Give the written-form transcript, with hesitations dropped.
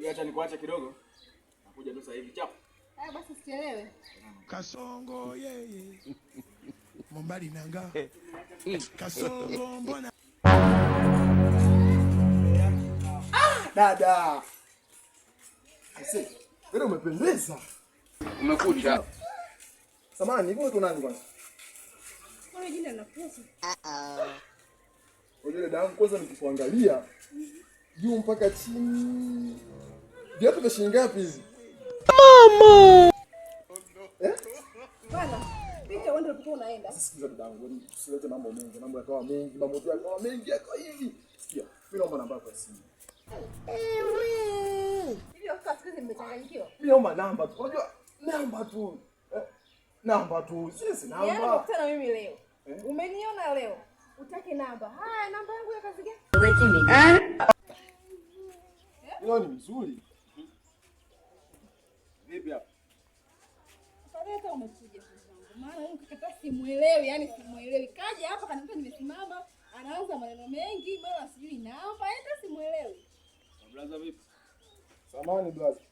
Baby, acha nikuache kidogo. Nakuja tu sasa hivi. Chap. Haya basi usichelewe. Kasongo yeye Mombali nanga Kasongo mbona. Dada. Aise, wewe umependeza. Umekucha. Samahani, hivi unaitwa nani kwanza? Kwa jina linakuhusu. Unajua dada yangu, kwanza nikikuangalia juu mpaka chini. Viatu vya shilingi ngapi hizi? Mama. Eh? Bana, pita uende ulipokuwa unaenda. Sasa sikiza dada yangu, yaani usilete mambo mengi, mambo yakawa mengi, mambo tu yakawa mengi, yakawa hivi. Sikia, mimi naomba namba yako ya simu. Hivi watoto wa siku hizi mmechanganyikiwa. Mimi naomba namba tu. Unajua namba tu. Eh? Namba tu. Sisi Yaani namba. umekutana na mimi leo. Eh? Umeniona leo. Utake namba. Haya, namba yangu ya kazi gani? Hilo ni mzuri. Vipi hapa? Afadhali hata umekuja ndugu wangu. Maana huyu kaka simuelewi, yani simuelewi. Kaja hapa kanikuta nimesimama, anaanza maneno mengi, mara sijui namba, hata simuelewi. Brother, vipi? Samahani brother.